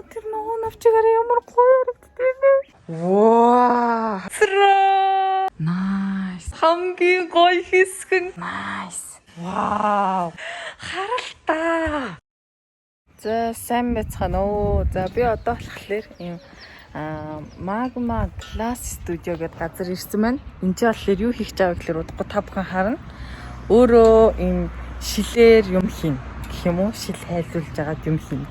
Тэр ногоон навчигаар ямар гоё харагддаг юм бэ? Ваа! Nice. Хамгийн гоё хэсэг нь. Nice. Вау. Харалтаа. За сайн байцгаана уу. За би одоо болохоор ийм Magma Glass Studio гэдэг газар ирсэн байна. Энд чинь болохоор юу хийх гэж байгаа гэхээр удахгүй та бүхэн харна. Өөрөө ийм шилээр юм хийн гэх юм уу? Шил хайлуулж байгаад юм хийн.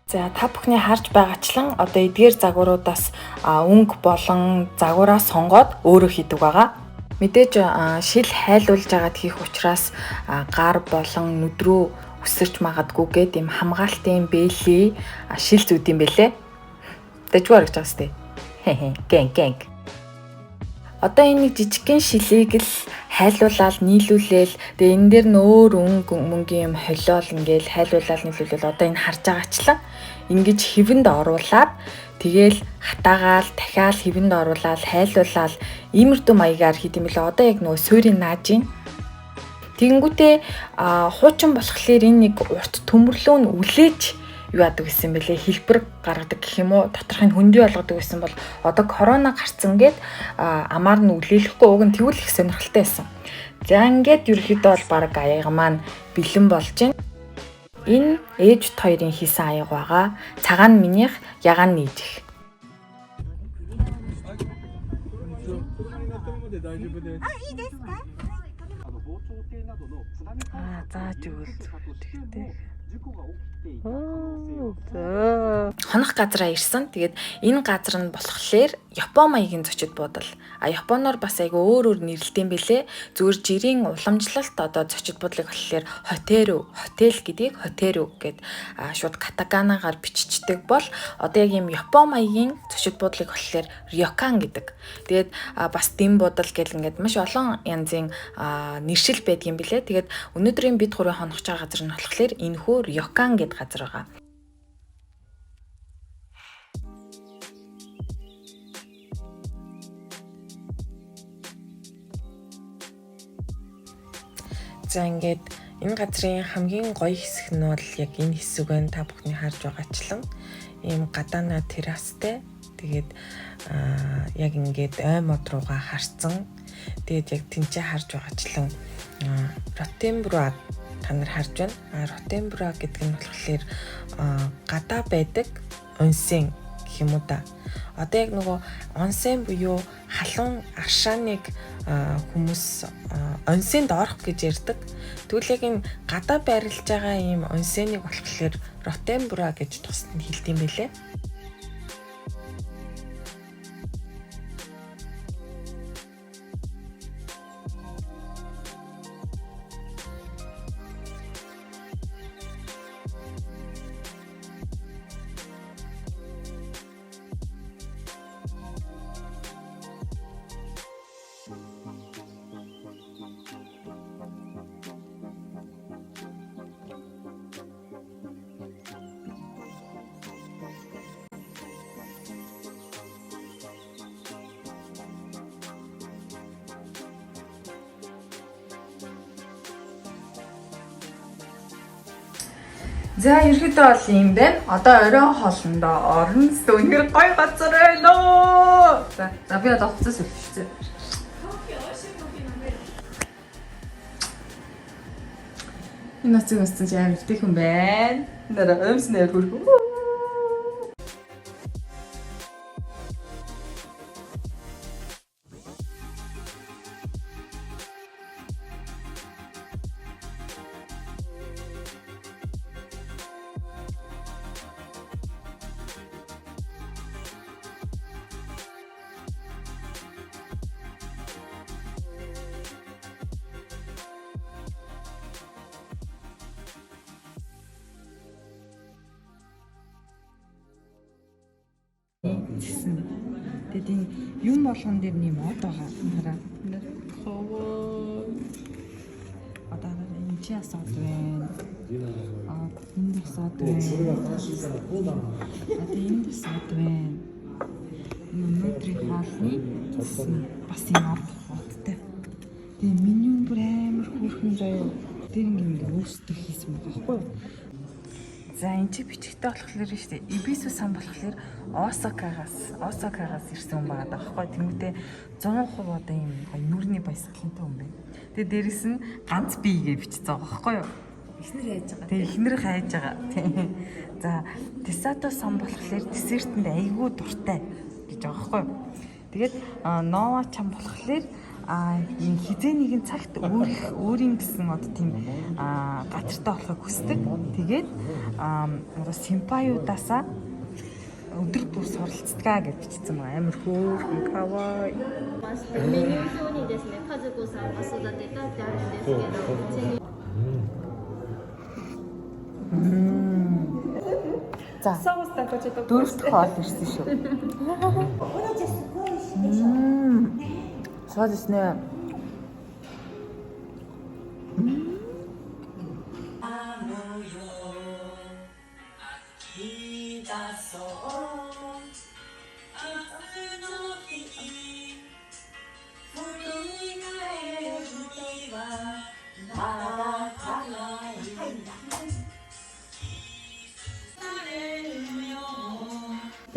За та бүхний харж байгаачлан одоо эдгээр загваруудаас өнгө болон загвараа сонгоод өөрөө хийдэг байгаа. Мэдээж шил хайлуулж агаад хийх учраас гар болон нүд рүү өсөрч магадгүй гээд ийм хамгаалтын бэлий шил зүүд юм бэлээ. Дэжгүй харагдаж байгаа сте. Хэ гэн гэн. Одоо энэ нэг жижигхэн шилийг л хайлуулаад нийлүүлээл тэгээ энэ дээр нь өөр өнгө мөнгийн юм холиол ингээл хайлуулаад нийлүүлээл одоо энэ харж байгаачлан ингэж хэвэнд оруулаад тэгээл хатаагаал дахиад хэвэнд оруулаад хайлуулаад иймэрдүү маягаар хийд юм лээ. Одоо яг нөгөө суурийг нааж ийн. Тэгэнгүүтээ хуучин болохоор энэ нэг урт төмөрлөө нь үлээж юу яадаг гэсэн бэлээ, хэлбэр гаргадаг гэх юм уу, доторх нь хөндий болгодог гэсэн бол одоо корона гарцсан гээд амаар нь үлээлэхгүй, уг нь тэгвэл их сонирхолтой байсан. За ингээд ерөөхдөө бол баг аяга маань бэлэн болж байна. Энэ ээж хоёрын хийсэн аяга байгаа. Цагаан минийх, ягаан нийжих. Аа зааж өгөл зүгээр. За. Хонох газараа ирсэн. Тэгээд энэ газар нь болохоор Япон маягийн зочид буудал. А Японоор бас айгүй өөр өөр нэрлэдэг юм бэлээ. Зүгээр жирийн уламжлалт одоо зочид буудлыг болохоор хотэру, хотел гэдгийг хотэру гэд шууд катаканагаар биччихдэг бол одоо яг ийм Япон маягийн зочид буудлыг болохоор рёкан гэдэг. Тэгээд бас дэм буудал гэл ингээд маш олон янзын нэршил байдаг юм бэлээ. Тэгээд өнөөдрийн бид гурвын хонох байгаа газар нь болохоор энэхүү рёкан гэд газар байгаа. За ингээд энэ газрын хамгийн гоё хэсэг нь бол яг энэ хэсэг байна. Та бүхний харж байгаачлан ийм гадаана террастай. Тэгээд яг ингээд ой мод руугаа харцсан. Тэгээд яг тэнцээ харж байгаачлан Ротенбруа та нар харж байна. Ротенбруа гэдэг нь болохоор гадаа байдаг онсен гэх юм уу да. Одоо яг нөгөө онсен буюу халуун аршааныг хүмүүс онсенд орох гэж ярьдаг. Тэгвэл яг энэ гадаа байрлаж байгаа ийм онсеныг болохоор Ротенбруа гэж тусад нь хэлдэг юм бэлээ. За ерөөдөө бол юм байна. Одоо оройн хоолндоо орно. Үнэхээр гоё газар байна. За За би одоо хувцас үлдчихсэн. Энэ нацыг өссөн чи амар их юм байна. Нэрэ өмс нэр хөрхөө. Тэгээд энэ юм болгон дээр нэм од байгаа. Хараа. Одоо хараа энэ чи бас од байна. Аа энэ бас од байна. Одоо энд Бас од байна. Энэ өнөөдрийн хоолны цэс нь бас юм одтой. Тэгээ меню нь бүр амар хөөрхөн заяа. Тэр ингээ өөрсдөө хийсэн байгаа байхгүй юу? За энэ чи бичгтээ болохоор шүү дээ. Ибису сан болохоор Осакагаас ирсэн хүн байгаа даахгүй. Тэнгүүтээ 100% одоо ийм гоё нүрний баясгалантай хүн байна. Тэгээ дээрэс нь ганц бие гэж бичсэн байгаа байхгүй юу? Эхнэр хайж байгаа. Тэгээ эхнэр хайж байгаа. Тийм. За Тесато сан болохоор десертэнд айгүй дуртай гэж байгаа байхгүй юу? Тэгээд Нова чам болохоор энэ хизээ нэгэн цагт өөрих өөрийн гэсэн одоо тийм газартай болохыг хүсдэг. Тэгээд одоо симпаюудаасаа өдөр бүр суралцдгаа гэж бичсэн байгаа. Амар хөөрхөн кавай. ましてメニュー表にですね和子さんが育てたってあるんですけどうちに За. Дөрөв дэх хоол ирсэн шүү. Мм. そうですね。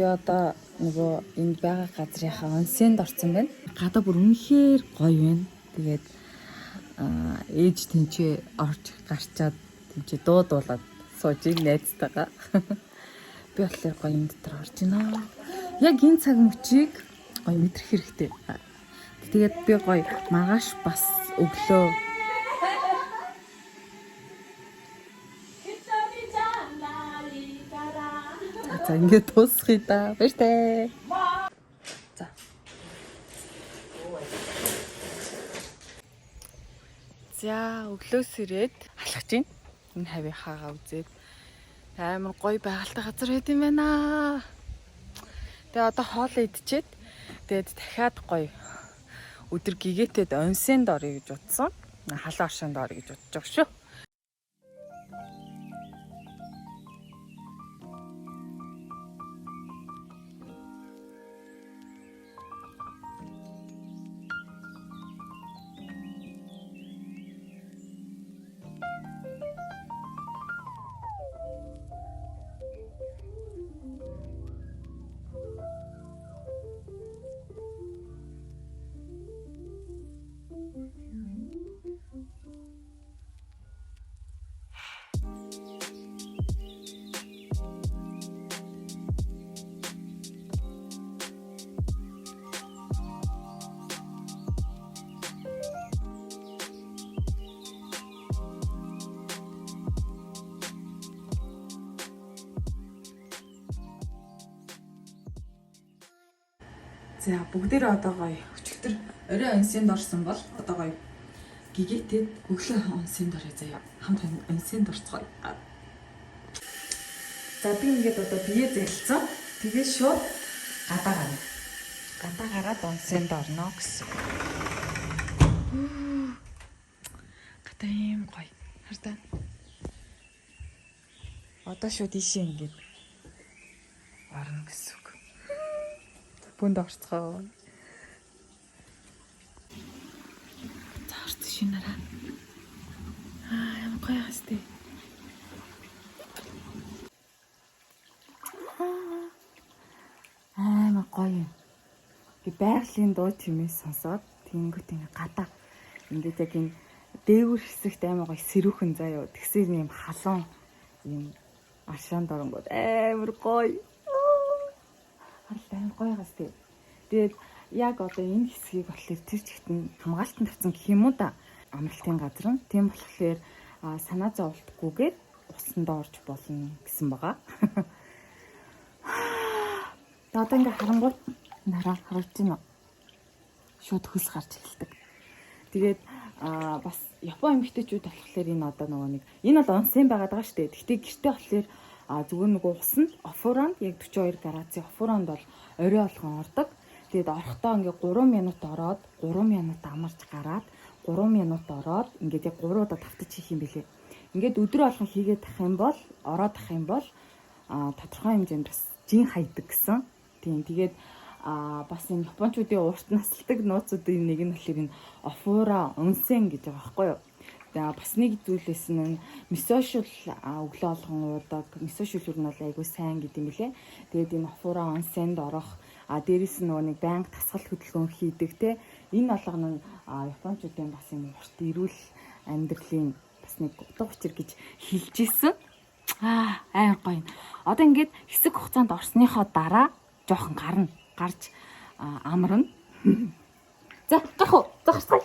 Би одоо нөгөө энд байгаа газрынхаа онсенд орсон байна. Гадаа бүр үнэхээр гоё байна. Тэгээд ээж тэнцээ орж гарчаад тэнцээ дуу дуулаад сууж ийн найзтайгаа. Би болохоор гоё юм дотор орж байна. Яг энэ цаг мөчийг гоё мэдрэх хэрэгтэй. Тэгээд би гоё маргааш бас өглөө За ингээд дуусгая да. Баяртай. За. За өглөөс ирээд алхаж байна. Энэ хавийн хаагаа үзээд амар гоё байгальтай газар байд юм байна. Тэгээ одоо хоолоо идчихэд тэгээд дахиад гоё өдөр гэгээтэд онсенд орё гэж утсан. Халуун оршинд орё гэж бодож байгаа шүү. За бүгдээрээ одоо гоё өчигдөр орой онсенд орсон бол одоо гоё гэгээтэд өглөө онсенд орё заяа. Хамт онсенд орцгоё. За би ингээд одоо бие зэлцэн. Тэгээ шууд гадаа гарна. Гадаа гараад онсенд орно гэсэн. Гадаа ийм гоё. Хардаа. Одоо шууд ийшээ ингээд орно гэсэн үг. Бүнд орцгоо. За орцсон шинараа. Аа ямар гоё хастэй. Амар гоё юм. Би байгалийн дуу чимээ сонсоод тэнгүүт ингээ гадаа ингээд яг энэ дээгүүр хэсэгт амар гоё сэрүүхэн заяа. Тэгсээр юм халуун юм аршаанд оронгууд амар гоё. Харалт амар гоё гас тий. Тэгээд яг одоо энэ хэсгийг болохоор тэр чигт нь хамгаалтанд тавьсан гэх юм уу да. Амралтын газар нь. Тийм болохоор санаа зовлтгүйгээр усанд орж болно гэсэн байгаа. Тэгээд одоо ингээ харангуут нараа харагдаж байна уу? Шууд хөлс гарч эхэлдэг. Тэгээд бас Япон эмэгтэйчүүд болохоор энэ одоо нөгөө нэг энэ бол онсен байгаад байгаа шүү дээ. Гэхдээ гэртээ болохоор зүгээр нөгөө усанд офуранд яг 42 градусын офуранд бол орой болгон ордог. Тэгээд орохдоо ингээ 3 минут ороод 3 минут амарч гараад 3 минут ороод ингээд яг 3 удаа тавтаж хийх юм бэлээ. Ингээд өдрө болгон хийгээд тах юм бол ороод тах юм бол тодорхой хэмжээнд бас Жин хайдаг гэсэн. Тийм, тэгээд бас энэ японочдын урт насалдаг нууцуудын нэг нь болохоор энэ お風呂 онсэн гэж байгаа байхгүй юу? За, бас нэг зүйлээс нь мисо шил өглөө болгон уудаг. Мисо шил нь бол айгүй сайн гэдэг юм билэ. Тэгээд энэ お風呂 онсэнд орох, дээрэс нь нөгөө нэг байнга дасгал хөдөлгөөн хийдэг те. Энэ болгоно нь японочдын бас юм урт эрүүл амьдралын бас нэг утга учир гэж хэлж исэн. Амар гоё. Одоо ингээд хэсэг хугацаанд орсныхоо дараа жоохон гарна. Гарч амарна. За, гарах уу? За, гарцгаая.